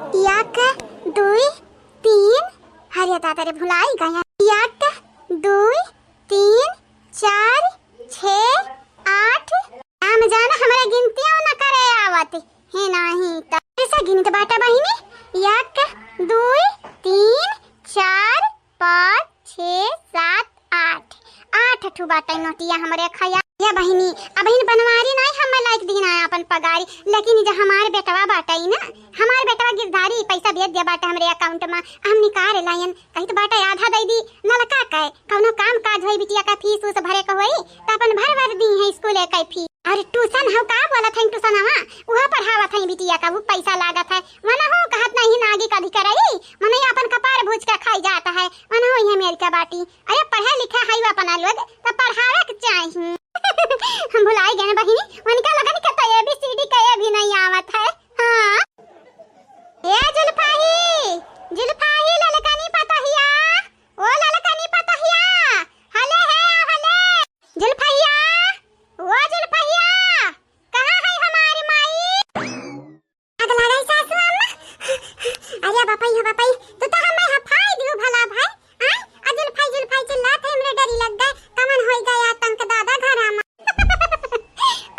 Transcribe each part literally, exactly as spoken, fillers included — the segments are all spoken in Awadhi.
एक, दुई, तीन, अरे दादा रे, भुलाई गया। एक, दुई, तीन, चार, छे, आठ। राम जान, हमरा गिनतियों न करे आवत है नाही त। कैसा गिनत बाटा बहिनी? एक, दुई, तीन, चार, पाँच, छे, सात, आठ। आठ ठू बाटै नोटिया हमरे खया। या बहिनी, अबहिन बनवारी नाई हमें लाइक दीन आया अपन पगारी, लेकिन जे हमार बेटवा बाटै ना, हमार बेटवा गिरधारी पैसा भेज दिया बाटे हमरे account मा, हम निकाल लायन। कहित बाटे आधा दे दी ललका के, कौनो काम काज होई, बिटिया का फीस उस भरे के होई, त अपन भर भर दी है स्कूल के फीस। और ट्यूशन हौ का बोलत है, ट्यूशनवा उहा पढ़ावत है बिटिया का, वो पैसा लागत है, वनहु कहत नहीं नागी कभी करई, मनई अपन कपार भूज के खाई जात है, वनहु इहे मेर के बाटी। अरे पढ़े लिखे है अपना लोग, त पढ़ावे के चाही। हम भुलाई गए बहिनी, उनका लगन के तो A B C D कहे भी नहीं आवत है। हाँ। ए जुल्फाही, जुल्फाही ललकनी पतहिया, ओ ललकनी पतहिया, हले हे आ हले। जुल्फैया, ओ जुल्फैया, कहाँ है हमारी माई? आग लगाई सासू अम्मा। अरे बापई हो बापई, तू तो हमें हफाई दियो भला भाई। आय, आ जुल्फाई जुल्फाई चिल्लात है, हमरे डरी लग गए। कमन होई गए आतंक दादा घरा मा।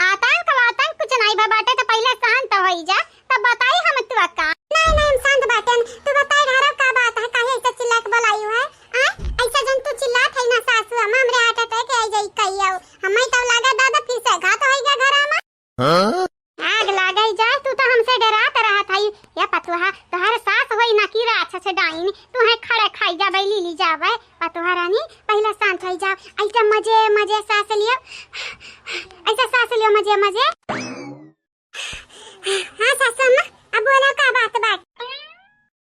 आतंक वातंक कुछ नहीं बा बाटे, तो पहले शांत होई जा, तब बताई हम तू का। नहीं नहीं, हम शांत बाटेन, तू बताई घरा का बात है, काहे ऐसे चिल्ला के बोलाई है? आय, ऐसा जन तू चिल्लात है ना सासू अम्मा, हमरे heart attack आ जाई कहियो। हमें तो लगा दादा फिर से घात होई गया घरा मा। हाँ? आग लागे जा, तू तो हमसे डरात रहत हई। या पतोहा, तोहर सास होई ना की राक्षस डाइन, तू है खड़े खाई जाबे, ली ली जाबे। पतोहा रानी, पहले शांत होई जाओ, ऐसे मजे मजे सांस लियो, ऐसे सांस लियो मजे मजे। हाँ सासू अम्मा, अब बोलो का बात बात।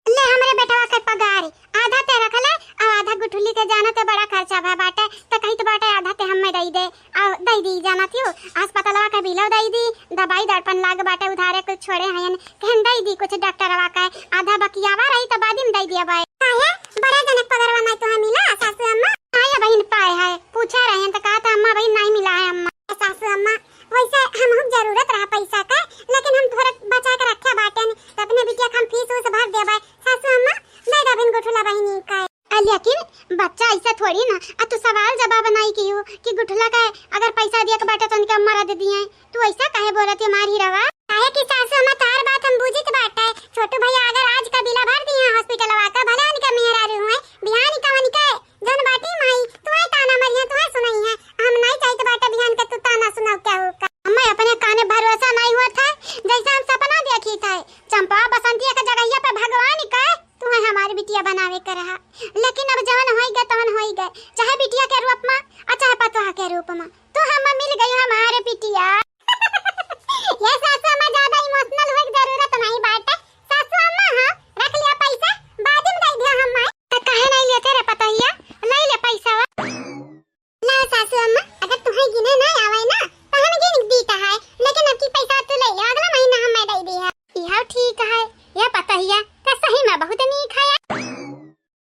ले हमरे बेटवा के पगार, आधा ते रख ले, और आधा गुठली के जाना ते बड़ा खर्चा भा बाटे, त कहित बाटे आधा ते हमें दई दे, और दई दी जाना थियो, अस्पतालवा के बिलो दई दी, दवाई दर्पण लाग बाटे, उधारे कुछ छोड़े हयन, कहन दई दी कुछ डॉक्टरवा के, आधा बकियावा रही त बाद में दई दिया बाय। काहे? बड़े जनक पगरवा नहीं तो मिला, सासू अम्मा? हाँ, या बहिन पाए है, पूछा रहे हैं त कहा था अम्मा बहिन नहीं मिला है अम्मा। सासू अम्मा, वैसे हम हम जरूरत रहा पैसा का, लेकिन हम थोड़ा बचा के रखे बाटेन, तो अपने बिटिया के हम फीस उस भर देबे। सासू अम्मा, दे दबिन गुठुला बहिनी का। आ, लेकिन बच्चा ऐसा थोड़ी ना, आ तू सवाल जवाब नहीं कियो कि गुठुला का अगर पैसा दिया के बाटे तो उनके मरद दिए, तू ऐसा काहे बोलत है मार ही रवा? काहे कि सासू अम्मा तार बात हम बुझित बाटे, छोटू भैया अगर आज का बिला भर दिए हॉस्पिटलवा का, भले उनके मेहरारू हुए, बिहान का उनके जौन बाटी माई, तुहे ताना मरिहे, तुहे सुनइहे। हम नाई चाहित बाटे बिहान के तू ताना सुनाओ केहू का। हमें अपने काने भरोसा नाई हुआ था, जैसे हम सपना देखी था। चंपा बसंतिया के जगहिया पे भगवान के तुहे हमारी बिटिया बनावे के रहा, लेकिन अब जवन होई गए तवन होई गए, चाहे बिटिया के रूप में और चाहे पतोह के रूप में। तू हमें मिल गई हमारे बिटिया। ये सासू अम्मा ज्यादा emotional होए के जरूरत नहीं बाटे। सासू अम्मा, हाँ, रख लिया पैसा, बाद में दे दिया हम माई। त काहे नहीं लेते रे पतोहिया? ले ले पैसा। ला सासू अम्मा, अगर तुम्हें गिने ना आवे ना, तो हम गिन दीता है, लेकिन अब की पैसा तू ले ले, अगला महीना हम मैं दे दी है। यह ठीक है, ये पतोहिया तो सही में बहुत नीक है।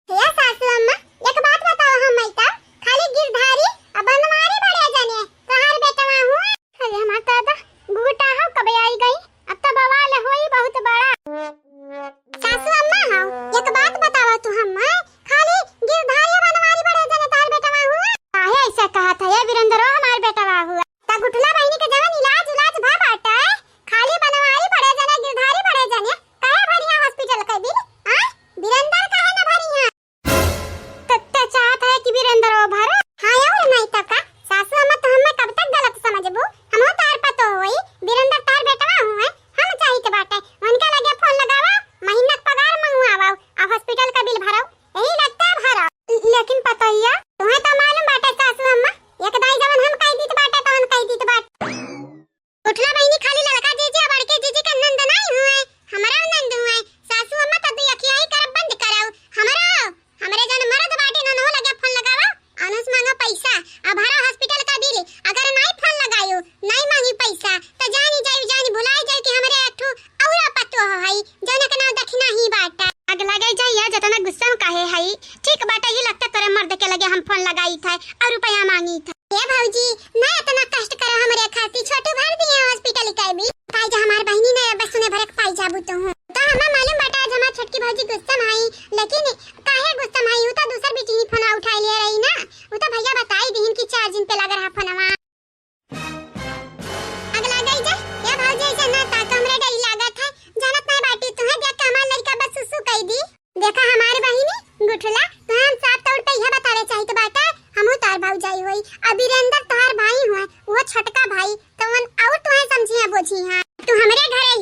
हे सासू अम्मा, एक बात बताओ हम, मैं तो खाली गिरधारी आ बनवारी बड़े जने तोहार बेटवा हुआ। अरे हमार दादा, गुगुटा हो कब आई गई, अब तो बवाल होई बहुत बड़ा। सासू अम्मा हो, एक बात बताओ तू हम, खाली गिरधारी आ बनवारी बड़े जने तोहार बेटवा हुआ। काहे ऐसा कहा था ये वीरेंद्रो हमार बेटवा हुआ? ता गुठला बहिनी के जवन इलाज उलाज भा बाटे, खाली बनवारी बड़े जने, गिरधारी बड़े जने, काहे भरिया हॉस्पिटल के बिल? आ? वीरेंद्र काहे न भरिया? त, त चाहत है कि वीरेंद्र वो भरे? हाँ और नहीं तो का? सासू अम्मा तो हमें कब तक गलत समझबू? हम तार पतो होई, वीरेंद्र तार बेटवा हुए, हम चाहित बाटे, उनका लगे फोन लगावा।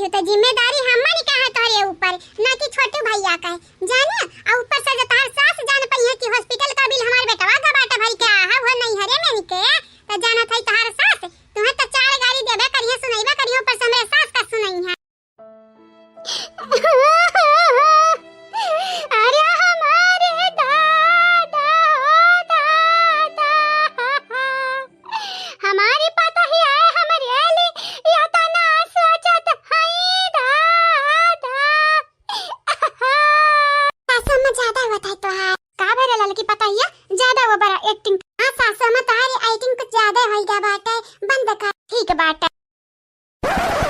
तो जिम्मेदारी हमन का है तोहरे ऊपर, ना कि छोटू भैया का है। जाने, आ ऊपर से जो तोहार सास जान पइहे कि hospital का bill हमार बेटवा का बाटे भई के आहा, वो नैहरे में निके, तो जानत है तोहार सास, तुहें तो चार गारी देबे करिहे, सुनइबे करिहे, ऊपर से हमरे सास का सुनइहे। अरे हमारे दादा, ओ दादा, हमारी पतोहिया हमरे लिए इतना सोचत हई दादा। सासू अम्मा, ज्यादा होत है तोहार। का भरे ललकी पतोहिया, ज्यादा वो बड़ा acting। हाँ सासू अम्मा, तोहारी acting कुछ ज्यादा होई गा बाटे, बंद कर। ठीक बाटे।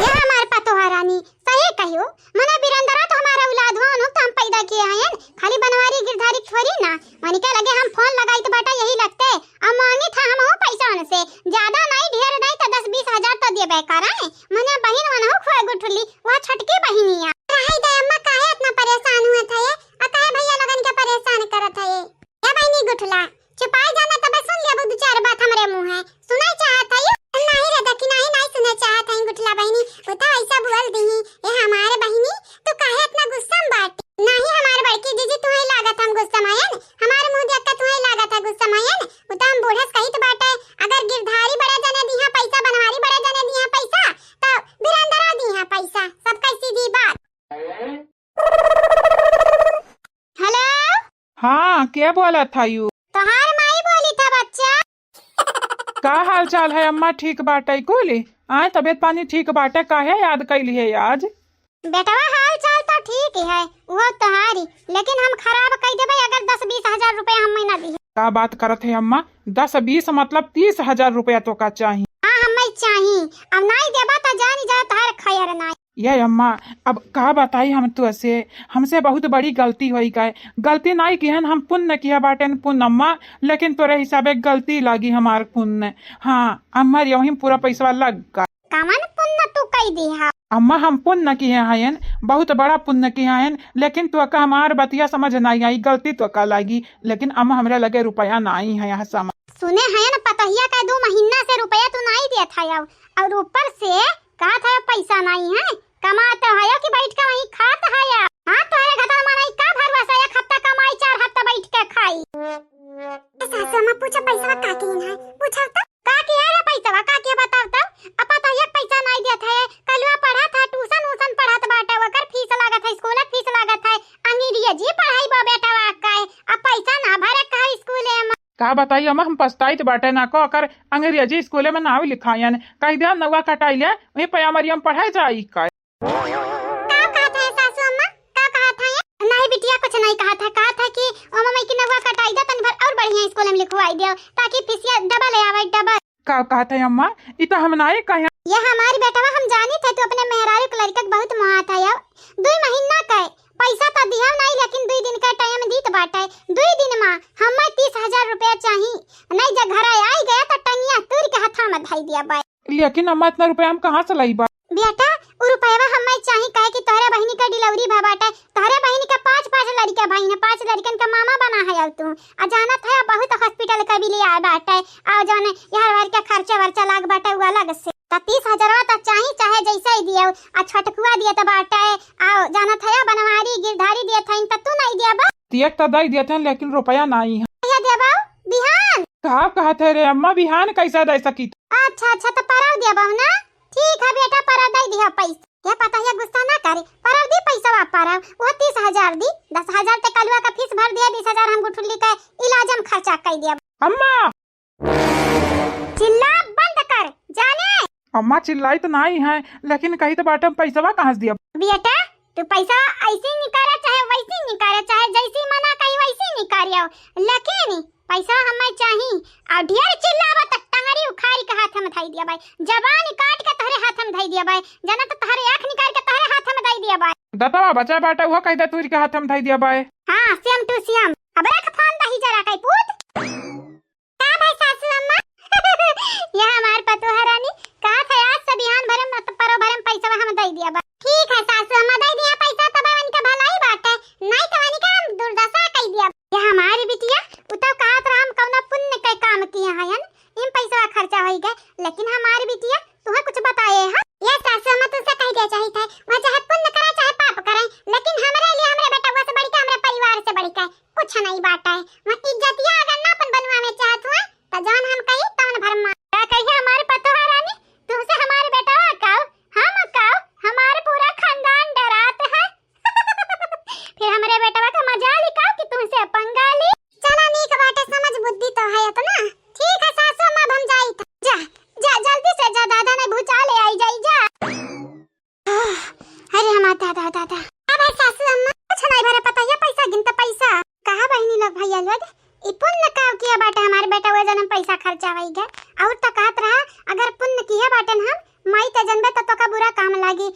ये हमार पतोहा रानी, सही कहियो, मने बिरेंदरा तो हमारा औलाद हो, उन्हों तो हम पैदा किए हैं, खाली बनवारी गिरधारी थोड़ी ना। मनिका लगे हम फोन लगाई तो बाटा यही लगते, अब मांगी था हम हो पैसा उनसे, ज्यादा नहीं, ढेर नहीं तो दस बीस हजार तो देबे करे। मने बहिन वनहु खोए गुठली, वह छोटकी बहिनिया। रहाई दे अम्मा, काहे इतना परेशान हुए थे ये? आ काहे भैया लोगन के परेशान करत है ये? ए बहिनी गुठला, चुपाई जाना तबे सुन लेबू दू चार बात हमरे मुँहे। सुनाई चाहत है यू? नहीं रे दखी, नहीं, नहीं सुने चाहत है गुठला बहिनी। वो तो ऐसा बोल दी, ए हमारे बहिनी, तू काहे इतना गुस्सा में बाटे? नहीं हमारे बड़की जीजी, तुम्हें लागत हम गुस्सा में आयन? हमारे मुँह देख के तुम्हें लागत है गुस्सा में आयन? वो तो हम बूढ़े से कहित बाटे, अगर गिरधारी बड़े जने दिहा पैसा, बनवारी बड़े जने दिहा पैसा, तो बिरंदरा दिहा पैसा। सबका सीधी बात। हेलो। हाँ, के बोलत हयू? तोहार माई बोली था बच्चा। का हाल चाल है अम्मा, ठीक बाटे कुल? आय, तबीयत पानी ठीक बाटे, काहे याद कैली है आज? बेटवा, हाल चाल तो ठीक है, वो तोहारी, लेकिन हम खराब कई देबे अगर दस बीस हजार रुपया हम ना दी। का बात करत है अम्मा, दस बीस मतलब तीस हजार रुपया तोका चाही? हाँ, हमें चाही। अब नाई देबा त जानी जा तोहार खैर नाई। ये अम्मा, अब का बताई हम तोसे, हमसे बहुत बड़ी गलती होई गए। गलती नाई किहन, हम पुण्य किहे बाटेन पुण्य अम्मा, लेकिन तोरे हिसाबे गलती लागी हमार पुण्य। हाँ अम्मा, यही पूरा पैसवा लग गए। कवन पुण्य तू कई दिहा? अम्मा, हम पुण्य किहे हयन, बहुत बड़ा पुण्य किहे हयन, लेकिन तोका हमार बतिया समझ नाई आई, गलती तोका लागी, लेकिन अम्मा, हमरे लगे रुपया नाई है यह समय। सुने हयन पतोहिया का दो महीना से रुपया तू नाई देत हया, और ऊपर से कहत है पैसा नाई है, कमात हया कि बैठ के वहीं खात हया? हाँ, तोहरे घटन मनई का भरोसा, एक हफ्ता कमाई, चार हफ्ता बैठ के खाई। ए सासू अम्मा, पूछो पैसवा का किन है, पूछो तो। का किहे रे पैसवा, का किहे बताओ तो? अब पतोहिया के पैसा नाई देत है, कलुआ पढ़त है, ट्यूशन व्यूशन पढ़त बाटे, ओकर फीस लागत है, स्कूल के फीस लागत है, अंग्रेजी पढ़ाई बा बेटवा का है, अब पैसा ना भरे का स्कूल में। का बताई अम्मा, हम पछताइत बाटे ना को अकर अंग्रेजी स्कूले में नाव लिखायन। कहि दिया नौवा कटाई ले, वहीं पयामरिया में पढ़ाई जाई का। का कहत है सासू अम्मा? का कहत है? नहीं बिटिया, कुछ नहीं कहत है। कहत है कि ओ मम्मी की नौवा कटाई दे, तनी भर और बढ़िया स्कूल में लिखवाई दियो, ताकि फीसिया डबल आवे, डबल। का कहत है अम्मा? ई तो हम नाई कहे। ये हमारी बेटवा, हम जानी थे तू अपने मेहरारू के लड़का के बहुत मोहात है। अब दुई महीना का पैसा तो दिया नहीं, लेकिन दुई दिन का टाइम दीत बाटे। दुई दिन में हमें तीस हजार रुपया चाही, नहीं जब घर आई गया तो टंगिया तूर के हाथा में धई दिया बाय। लेकिन अम्मा, इतना रुपया हम कहाँ से लइबा? बेटा, उ रुपयवा हमें चाही, काहे कि तोहरे बहिनी के डिलीवरी भा बाटे। तोहरे बहिनी के पाँच, पाँच लड़का भाई हैं, पाँच लड़कन के मामा बना है अब तू। आ जानत है, बहुत हॉस्पिटल के बिल आए बाटे। आ जौन यहर भर के खर्चा वर्चा लाग बाटे, उ अलग से। त तीस हजारवा त चाही, चाहे जैसे ही दियो। आ छोटकुआ दिए त बाटे, आ जानत है, बनवारी, गिरधारी दिए थे, त तू नहीं दिया बा। तियक त दई दिए थे, लेकिन रुपया नहीं है। ये देबो बिहान। का कहत है रे अम्मा, बिहान कैसे दे सकी? अच्छा, अच्छा, त परव देबो ना। ठीक है बेटा, परव दे दिया पैसा। ये पतोहिया गुस्सा ना करे, परव दी पैसवा परव, वो तीस हजार दी, दस हजार ते कलुआ का फीस भर दिया, बीस हजार हम गुठुल्ली के इलाज में खर्चा कर दिया। अम्मा! चिल्ला बंद कर, जाने। अम्मा चिल्लाई तो नाई है, लेकिन कही तो बाटे पैसवा कहाँ से दिया? बेटा, तू पैसा ऐसे ही निकाले, चाहे वैसे ही निकाले, चाहे जैसी मना कही वैसे ही निकाले, लेकिन पैसा हमें चाही। और ढेर चिल्लाबा त टंगरी उखाड़ी के हाथ में धई दिया बाय, जबान काट के तोहरे हाथ में धई दिया बाय, जाना तो तोहरे आँख निकाल के तोहरे हाथ में धई दिया बाय। दतवा बचा बाटे, वो कह दे तूरी के हाथ में धई दिया बाय। हाँ, same to same। अब रख फोन दही जरा कई पूत। का भाई सासू अम्मा? ये हमार पतोह रानी, कहा था आज से बिहान भरे में तो परो भरे में पैसा हम दई दिया बाय। ठीक है सासू अम्मा, दई दिया पैसा, तब उनके भलाई बाटे, नहीं तो उनके हम दुर्दशा कई दिया। ये हमारी बिटिया, उ तो कहत रहा हम कौनो पुण्य के काम किए हयन, इम पैसा खर्चा होई गए, लेकिन हमारी बिटिया तुहे कुछ बताए है? ये सासू अम्मा, तुमसे कह दिया चाहिए था, दादा, दादा। अब है सासू अम्मा, कुछ नहीं भरे, पता है पैसा गिनते पैसा। कहा बहिनी लोग, भैया लोग, ई पुण्य काव किया बाटे, हमारे बेटा वो जन्म पैसा खर्चा वही गए। और तो कहत रहा, अगर पुण्य किया बाटे न हम, माई ते जनबे तो तोका बुरा काम लागी।